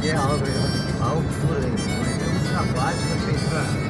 Que é a obra, a altura, é um trabalho que foi feito para.